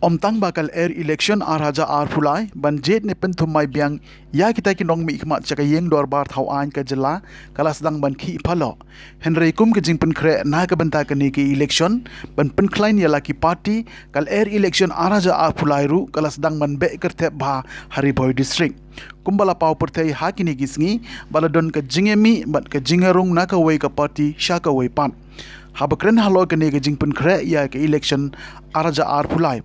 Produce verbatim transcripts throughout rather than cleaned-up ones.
Ym tang ba ka lyer election ar hajar arphew lai ban jied ne pynthum mai biang ïa kita ki nongmihkhmat sha ka ïing dorbar thaw aiñ ka jylla ka la sdang ban khih phalok. Hynrei kum ka jingpynkhreh na ka bynta kane ka election ban pynkhlaiñ ïa la ki party, ka lyer election ar hajar arphew lai ruh ka la sdang ban beh kyrthep bha ha Ri Bhoi District. Kumba la paw pyrthei ha kine ki sngi ba la don ka jingïamih bad ka jingïarung na kawei ka party sha kawei pat. Haba kren halor kane ka jingpynkhreh ïa ka election ar hajar arphew lai,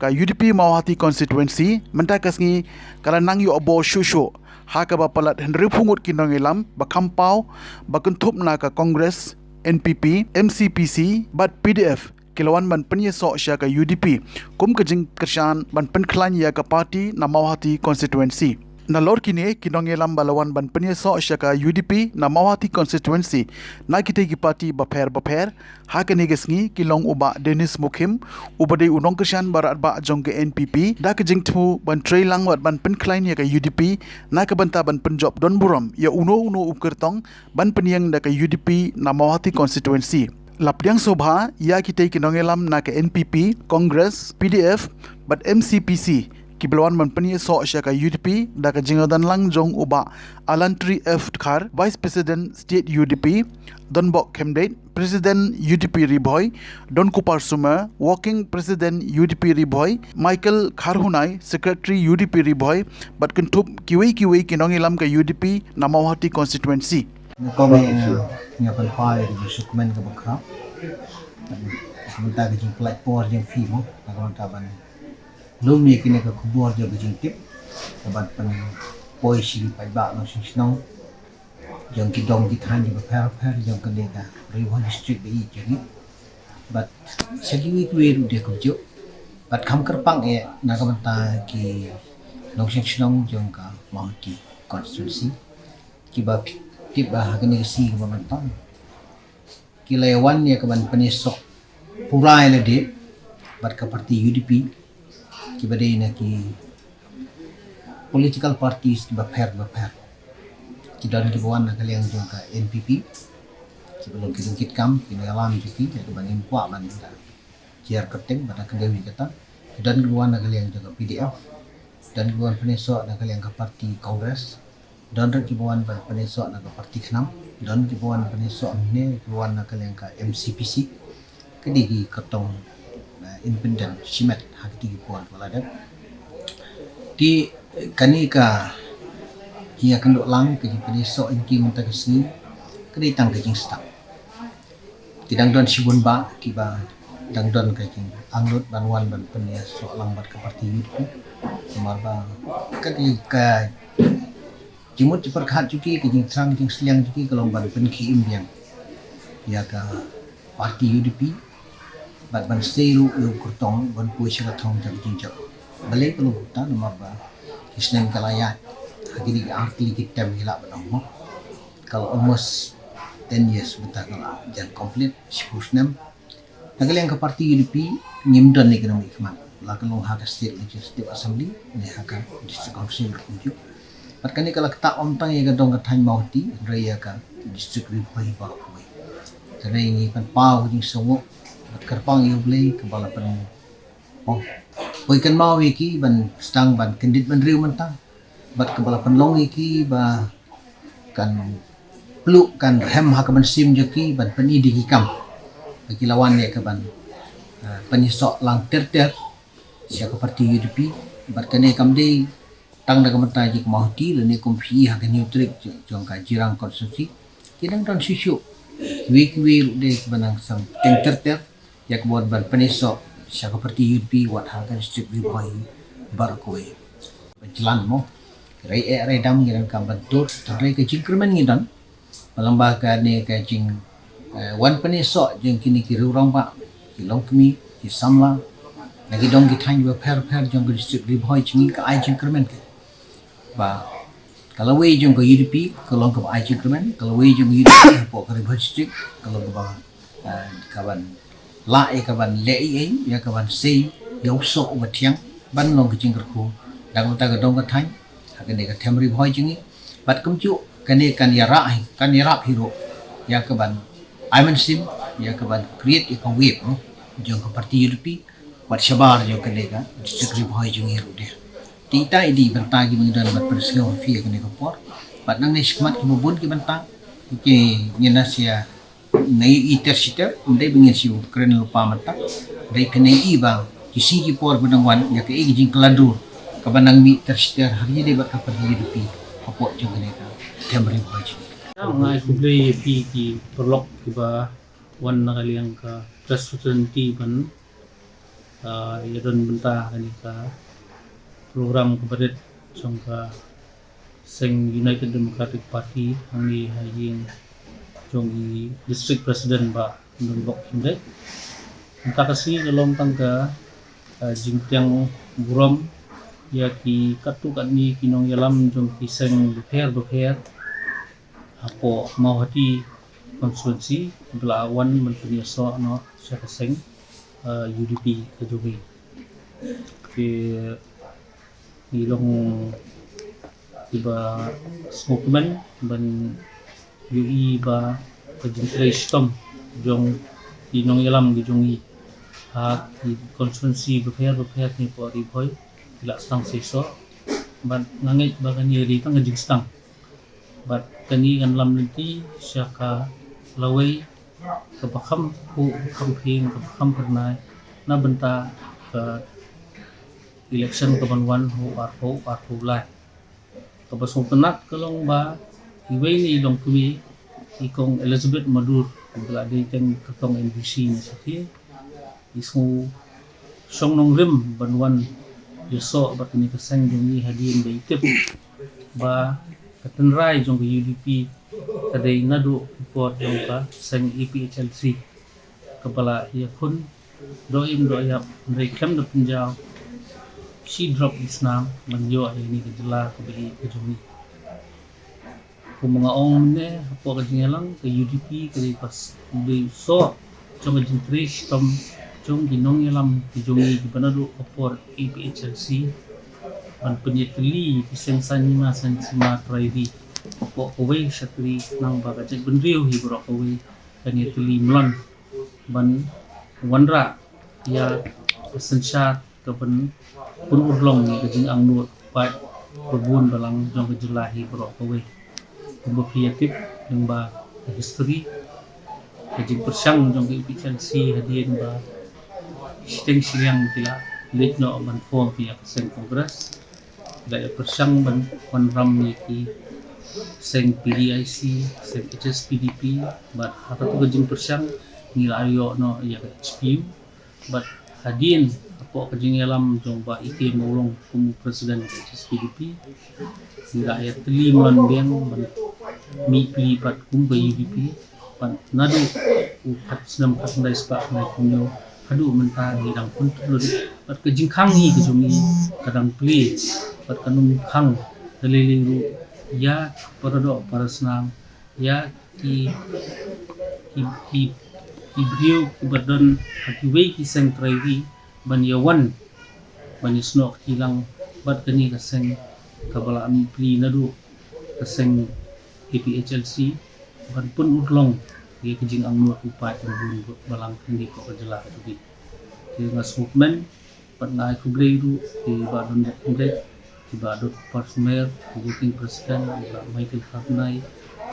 ka U D P Mawhati Constituency mynta ka sngi ka la nang ïoh bor shuh shuh, ha kaba palat hynriewphew ngut ki nongïalam ba kham paw ba kynthup na ka Congress, N P P, M C P C bad P D F ki la wan ban pynïasoh sha ka U D P kum ka jingkyrshan ban pynkhlaiñ ïa ka party na Mawhati Constituency. Nalor kine ki nongïalam ba la wan ban pynïasoh sha ka U D P na Mawhati Constituency na kitei ki party bapher bapher ha kane ka sngi ki long u Bah Dennis Mukhim, uba dei u nongkyrshan baratbah jong ka N P P, da ka jingthmu ban trei lang wat ban pynkhlaiñ ïa ka U D P na ka bynta ban pynjop donburom ïa uno uno u kyrtong ban pynïeng da ka U D P na Mawhati Constituency. La pdiang sngewbha ïa kitei ki nongïalam na ka N P P, Congress, P D F bad M C P C kiba la wan ban pynïasoh sha ka U D P da ka jingdon lang jong u Bah Alantri F Dkhar, Vice President State U D P, Donbok Khymdeit, President U D P Ri Bhoi, Donkupar Sumer, Working President U D P Ri Bhoi, Michael Kharhunai, Secretary U D P Ri Bhoi bad kynthup kiwei kiwei ki nongïalam ka U D P na Mawhati Constituency. Nga kwah ban, nga pynpaw ïa ka jingsngewkmen kaba khraw. Ka bynta ka jingpynlait por jong phi mo, ka bynta ban lum ïa kine ka khubor jong ka jingtip, ka ban pynpoi sha ki paidbah nongshong shnong jong ki dong ki thaiñ bapher bapher jong kane ka Ri Bhoi District ba ïeit jong ngi. Bad sha kiwei kiwei ruh de kumjuh. Bad kham kyrpang eh na ka bynta ki nongshong shnong jong ka Mawhati Constituency, kiba tip ba ha kane ka sngi kaba mynta ki la ïa wan ïa ka ban pynïasoh pura ïa lade bad ka party U D P, kiba dei na ki political parties kiba pher bapher. Ki don kiba wan na ka liang jong ka N P P, kiba long ki jingkit kam, ki nongïalam jong ki, ïa ka ban im kwah ban da jer kyrteng, bad na ka liang jong kata ki don kiba wan na ka liang jong ka P D F, don kiba wan pynïasoh na ka liang ka party Congress, don ruh kiba wan ban pynïasoh na ka party KHNAM, don kiba wan pynïasoh ne kiba wan na ka liang ka M C P C. Ka dei ki kyrtong, eh, independent shimet ha kiti ki por ba la dep. Te, eh, kane ka jingïakynduh lang ka jingpynïasoh ïa ki mynta ka sngi ka dei tang ka jingstad. Ki dang don shibun bah kiba dang don ka jingangnud ban wan ban pynïasoh lang bad ka party U D P. Namar ba ka dei ka jingmut jingpyrkhat jong ki, ka jingthrang jingsliang jong ki ka long ban pynkhie im biang ïa ka party U D P bad ban sei ruh ïa u kyrtong ban poi sha ka thong jong ka jingjop. Balei ka long kumta? Namar ba ki snem ka la ïaid ha kine ki ar tylli ki term, ngi lah ban ong mo, ka la almost ten years mynta, ka la jan complete shiphew snem. Na ka liang ka party U D P ngim don ïa ki nongmihkhmat, la ka long ha ka State Legislative Assembly ne ha ka District Council ruh kumjuh. Bad kane ka la ktah ym tang ïa ka dong ka thaiñ Mawhati hynrei ïa ka District Ri Bhoi baroh kawei. Te hynrei ngi pynpaw ka jingsngewnguh bad kyrpang ïa U Blei kaba la pyn, oh, poi kynmaw ïa ki ban sdang ban kyndit bynriew mynta, bad kaba la pynlong ïa ki ba kan pluh, kan rhem ha ka mynsiem jong ki ban pyni da ki kam ba ki la wan ïa ka ban, eh, pynïasoh lang ter ter sha ka party U D P. Bad kane kam dei tang da ka bynta jong ka Mawhati lane kum phi i ha ka Hynñiewtrep jong ka Jirang Constituency, ki dang don shuh shuh kiwei kiwei ruh de kiba nang sdang teng ter ter ïa ka ban pynïasoh sha ka party U D P wat ha ka District Ri Bhoi baroh kawei. Ba jlan mo, rei eh rei dam ngi donkam ban tur, tang rei ka jingkyrmen ngi don. Ba lyngba kane ka jing, eh, wan pynïasoh jong kine ki rangbah, ki longkmie, ki samla na ki dong ki thaiñ bapher bapher jong ka District Ri Bhoi jong ngi ka ai jingkyrmen ka ba ka lawei jong ka U D P ka long kaba ai jingkyrmen, ka lawei jong ka U D P hapoh ka Ri Bhoi District ka long kaba, eh, ka ban lah ïa ka ban leh ei ei, ïa ka ban sei ïa u soh uba thiang ban long ka jingkyrkhu da ka bynta ka dong ka thaiñ ha kane ka them Ri Bhoi jong ngi. Bad kumjuh kane kan ïarap hi, kan ïarap hi ruh ïa ka ban ai mynsiem, ïa ka ban create ïa ka wave, eh, jong ka party U D P Wat shabar jong kane ka District Ri Bhoi jong ngi ruh de. Te ita i dei bynta kiba ngi don bad pynsngew ha phi ha kane ka por. Bad nangne shakhmat kiba bun ki bynta ki ngin ïa na i ter shiter, ym dei ba ngin shu kren lypa mynta. Dei kane i ba ki sngi ki por ba nang wan ïa ka i ki jingkyllador kaba nang mih ter shiter ha ri dei bad ka pyrdi ïa phi hapoh jong kane ka them Ri Bhoi jong ngi. Nga ai khublei ïa phi ki paralok kiba wan na ka liang ka press fraternity ban ah, ïa don bynta kane ka program kaba rit jong ka seng United Democratic Party hangne ha ïing jong i District President Bah Donbok Khyndait. Mynta ka sngi ka long tang ka ah, jingpdiang burom ïa ki katto katne ki nongïalam jong ki seng bapher bapher hapoh Mawhati constituency ba la wan ban pynïasoh noh sha ka seng ah, U D P ka jong ngi. Te ngi long kiba sngewkmen ban ïohi ba ka jingtrei shitom jong ki nongïalam ki jong ngi ha ki constituency bapher bapher hapoh Ri Bhoi ki la sdang seisoh. Bad nga ngeit ba kane dei tang ka jingsdang. Bad kane kan lam lynti sha ka lawei kaba kham phuh, kaba kham phieng, kaba kham phyrnai na bynta ka election kaban wan ha u arphew arphew lai. Kaba sngewtynnat ka long ba iwei na i longkmie, i Kong Elizabeth Madur, ba la dei tang ka kyrtong M D C na Shathiang, i sngew shong nongrim ban wan ïasoh bad kane ka seng jong ngi hadien ba i tip ba ka tynrai jong ka U D P ka dei naduh ki por jong ka seng A P H L C kaba la ïakhun doh im doh ïap, hynrei khlem da pynjaw shi drop isnam ban ïoh ïa kane ka jylla kaba ïeit ka jong ngi. Kumba nga ong mynne, hapoh ka jingïalang ka U D P ka dei pas dei soh jong ka jingtrei shitom jong ki nongïalam ki jong ngi kiba naduh ka por A P H L C ban pynïatylli ki seng saiñ hima saiñ sima trai ri hapoh kawei shatri, khnang ba ka jaitbynriew hi baroh kawei kan ïatylli mlien ban wanrah ïa ka synshar kaban pynurlong ïa ka jingangnud paid babun balang jong ka jylla hi baroh kawei. Kumba phi ïa tip lyngba ka history, ka jingpyrshang jong ka A P H L C hadien ba shiteng shiliang ki la leit noh ban form ïa ka seng Congress, ki la ïa pyrshang ban wanrah ïa ki seng P D I C, seng H S P D P, bad ha kato ka jingpyrshang ngi la ïoh noh ïa ka H P U. Bad hadien hapoh ka jingïalam jong Bah E K Mawlong kum u president ka H S P D P, ngi la ïatylli mlien biang ban mih pli pat kum ka U D P. Bad naduh u khat snem khatkhyndai spah khyndaiphew hynñiew haduh mynta ngi dang pyntyllun, bad ka jingkhang ngi ka jong ngi ka dang plie, bad ka nongkhang ka lei lei ruh ïa para doh para snam, ïa ki, ki, ki, ki briew kiba don ha kiwei ki seng trai ri ban ïa wan ban ïa snoh kti lang bad kane ka seng kaba la mih pli naduh ka seng A P H L C ban pynurlong ïa ka jingangnud u paid babun balang hangne hapoh ka jylla ka jong ngi. Te nga sngewkmen bad nga ai khublei ruh ïa i Bah Donbok Khyndait, i Bah Dr. Sumer, i Working President, i Bah Michael Kharnai,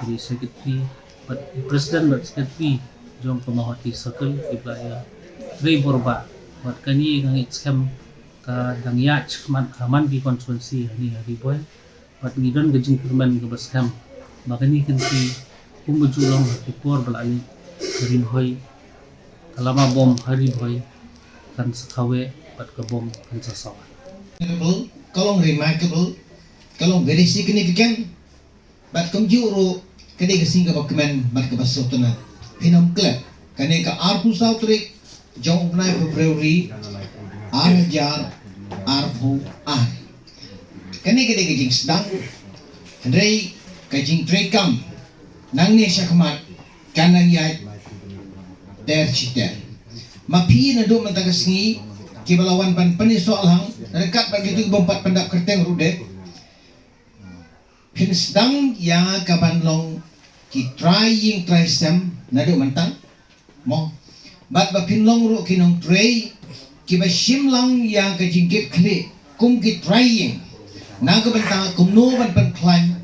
i Secretary, bad i President bad Secretary jong ka Mawhati Circle, i Bah ïa trei bor bha. Bad kane ka ngeit skhem ka dang ïaid shakhmat ha man ki constituency hangne ha Ri Bhoi. Bad ngi don ka jingkyrmen kaba skhem ba kane ka kynti kumba ju long ha ki por ba la leit, ka Ri Bhoi, ka lama bom ha Ri Bhoi kan sa kaweh bad ka bom kan sa sawa. Remarkable, ka long remarkable, ka long very significant. Bad kumjuh ruh ka dei ka sngi kaba kmen bad kaba sngewtynnat. Phin ym klet, kane ka arphew saw tarik jong u bnai February ar hajar arphew ar. Kane ka dei ka jingsdang, hynrei ka jingtreikam nangne shakhmat kan nang ïaid ter shi ter. Ma phi naduh mynta ka sngi kiba la wan ban pynïasoh lang ryngkat bad kito kibym pat pyndap kyrteng ruh de, phin sdang ïa ka ban long ki trai ïing trai sem naduh mynta, mo. Bad ba phin long ruh ki nongtrei, kiba shim lang ïa ka jingkit khlieh kum ki trai ïing na ka bynta kumno ban pynkhlaiñ,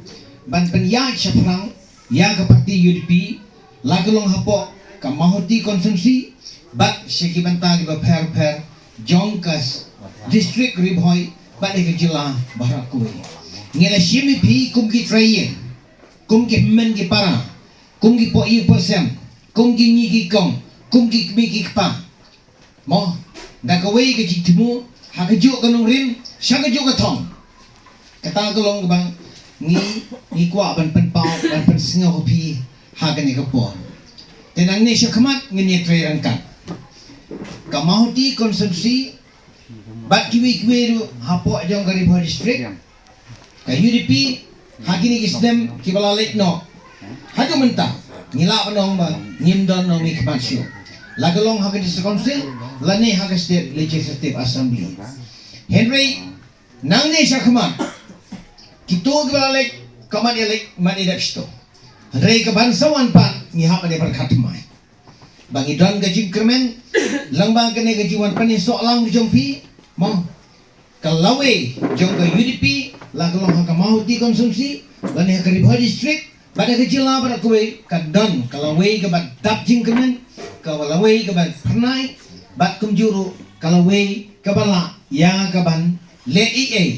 ban pynïaid shaphrang ïa ka party U D P, la ka long hapoh ka Mawhati constituency bad sha ki bynta kiba pher pher jong ka s-, district Ri Bhoi bad ïa ka jylla baroh kawei. Ngi la shim ïa phi kum ki trai ïing, kum ki hynmen ki para, kum ki poh ïing poh sem, kum ki ñi ki kong, kum ki kmie ki kpa. Mo, da kawei ka jingthmu ha kajuh ka nongrim sha kajuh ka thong. Kata ka long kaba ngi, ngi kwah ban pynpaw, ban pynsngew ha phi ha kane ka por. Te nangne sha khmat ngin ïatrei ryngkat. Ka Mawhati constituency bad kiwei kiwei ruh hapoh jong ka Ri Bhoi district, ka U D P, ha kine ki snem kiba la leit noh haduh mynta, ngi lah ban ong ba ngim don nongmihkhmat shuh, la ka long ha ka district council lane ha ka state legislative assembly. Hynrei nangne sha khmat, kito kiba la leit, ka mat ïa leit, mat ïa dep shito. Hynrei ka ban sa wan pat, ngi hap ban ïa pyrkhat thymmai ba ngi don ka jingkyrmen lyngba kane ka jingwan pynïasoh lang jong phi. Mo, ka lawei jong ka U D P, la ka long ha ka Mawhati constituency lane ha ka Ri Bhoi district bad ha ka jylla baroh kawei, ka don ka lawei kaba dap jingkyrmen, ka lawei kaba phyrnai, bad kumjuh ruh ka lawei kaba lah ïa ka ban leh ei ei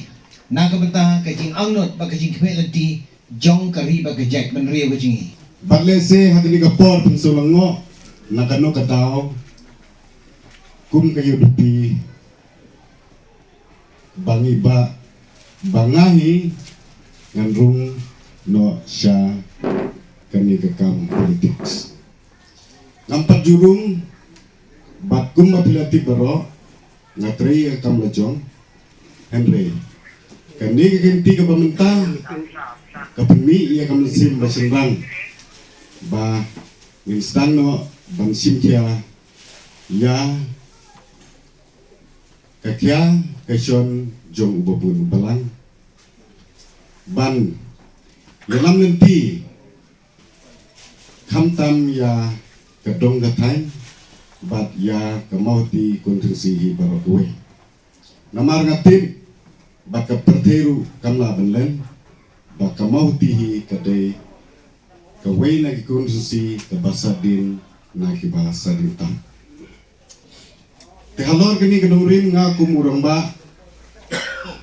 na ka bynta ka jingangnud bad ka jingkhmih lynti jong ka ri bad ka jaitbynriew ka jong ngi. Bad lehse ha kane ka por phin shu lyngngoh na kano ka daw, kum ka U D P, ba ngi ba, ba nga hi ngan rung noh sha kane ka kam politics. Ngam pat ju rung, bad kumba phi la tip baroh, nga trei ïa ka kam lajong. Hynrei kane ka kynti kaba mynta ka pynmih ïa ka mynsiem ba shynrang, ba ngin sdang noh ban shim khia ïa ka khia ka shon jong u babun u balang, ban ïalam lynti khamtam ïa ka dong ka thaiñ bad ïa ka Mawhati constituency hi baroh kawei. Namar nga tip ba ka pyrthei ruh kam lah ban len ba ka Mawhati hi ka dei kawei na ki constituency kaba sah dien na kiba sah dien tam. Te halor kane ka nongrim, nga kum u rangbah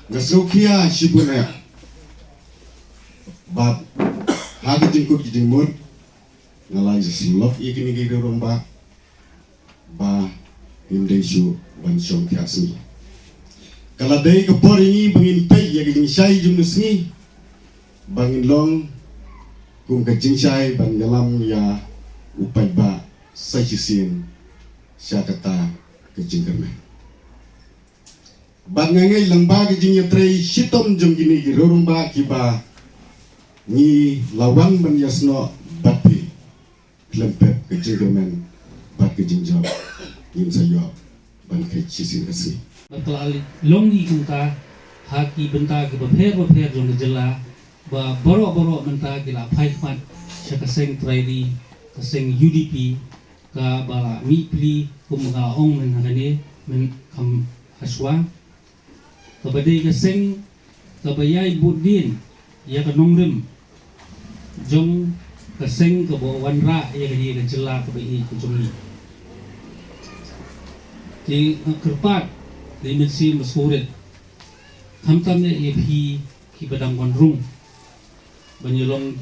nga sngewkhia shibun eh, bad ha ka jingkut ka jingmut nga la ïa sylok ïa kine ki rangbah ba ngim dei shuh ban shong thiah sngi. Ka la dei ka por ïa ngi ba ngin peit ïa ka jingshai jong ka sngi, ba ngin long kum ka jingshai ban ïalam ïa u paidbah sa shisien sha kata ka jingkyrmen. Bad nga ngeit lyngba ka jingïatrei shitom jong kine ki rangbah kiba ngi la wan ban ïasnoh bad phi, khlem pep ka jingkyrmen bad ka jingjop ngin sa ïoh ban kheit shisien ka sngi. Bad ka la long hi kumta ha ki bynta kiba pher bapher jong ka jylla, ba baroh baroh mynta ki la phai khmat sha ka seng trai ri, ka seng U D P, kaba la mih pli kum nga ong mynta kane, mynta kham hashwa, kaba dei ka seng kaba ïai bud dien ïa ka nongrim jong ka seng kaba wanrah ïa ka, ïa ka jylla kaba ïeit ka jong ngi. Te nga kyrpad da ka mynsiem ba sngewrit, khamtam ïa phi kiba dang wan rung, ban ïa long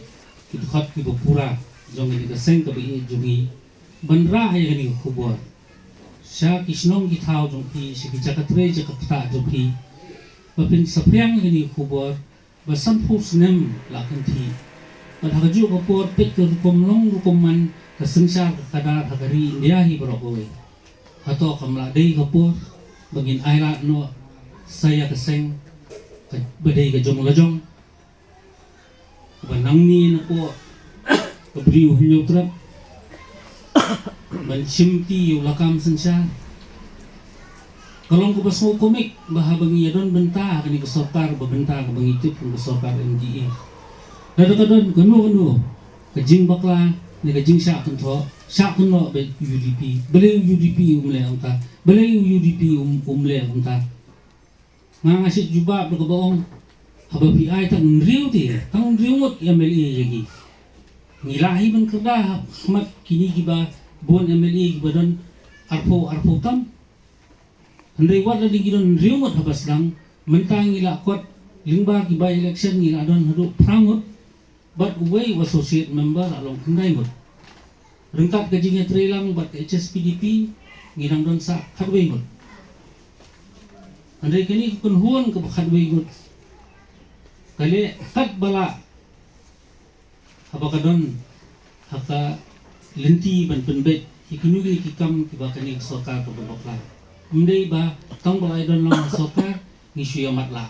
ki dkhot kiba pura jong kane ka seng kaba ïeit jong ngi, ban rah ïa kane ka khubor sha ki shnong ki thaw jong phi, sha ki jaka trei jaka ktah jong phi, ba phin saphriang ïa kane ka khubor ba sanphew snem la kynthih. Bad ha kajuh ka por peit ka rukom long rukom man ka synshar ka khadar ha ka ri India hi baroh kawei. Hato kam lah dei ka por ba ngin ailad noh sa ïa ka seng kaba dei ka jong lajong, ba nangne na pdeng ka briew Hynñiewtrep ban shimti ïa u lakam synshar? Ka long kaba sngewkomik ba haba ngi ïadon bynta ha kane ka sorkar, ba bynta kaba ngi tip kum ka sorkar M D A, lada ka don kano kano ka jingbakla ne ka jingshah kynthoh, shah kynnoh bad U D P. Balei U D P um leh kumta? Balei u UDP um, um leh kumta? Nga nga shu jubab da kaba ong, haba phi ai tang hynriew te, tang hynriew ngut MLA ïa ki. Ngi lah hi ban kyrda ha khmat kine kiba bun MLA kiba don arphew, arphew tam. Hynrei wat la dei ki don hynriew ngut haba sdang, mynta ngi la kot lyngba ki by election ngi la don haduh phra ngut. Bad uwei u associate member la long khyndai ngut. Ryngkat ka jingïatreilang bad ka HSPDP ngi dang don sa khatwei ngut. Hynrei kane ka kynhun kaba khatwei ngut ka leh katba lah haba ka don ha ka lynti ban pynbeit ïa kino kino ki kam kiba kane ka sorkar ka pynbakla. Ym dei ba tang ba la don lang ha sorkar ngi shu ïa matlah.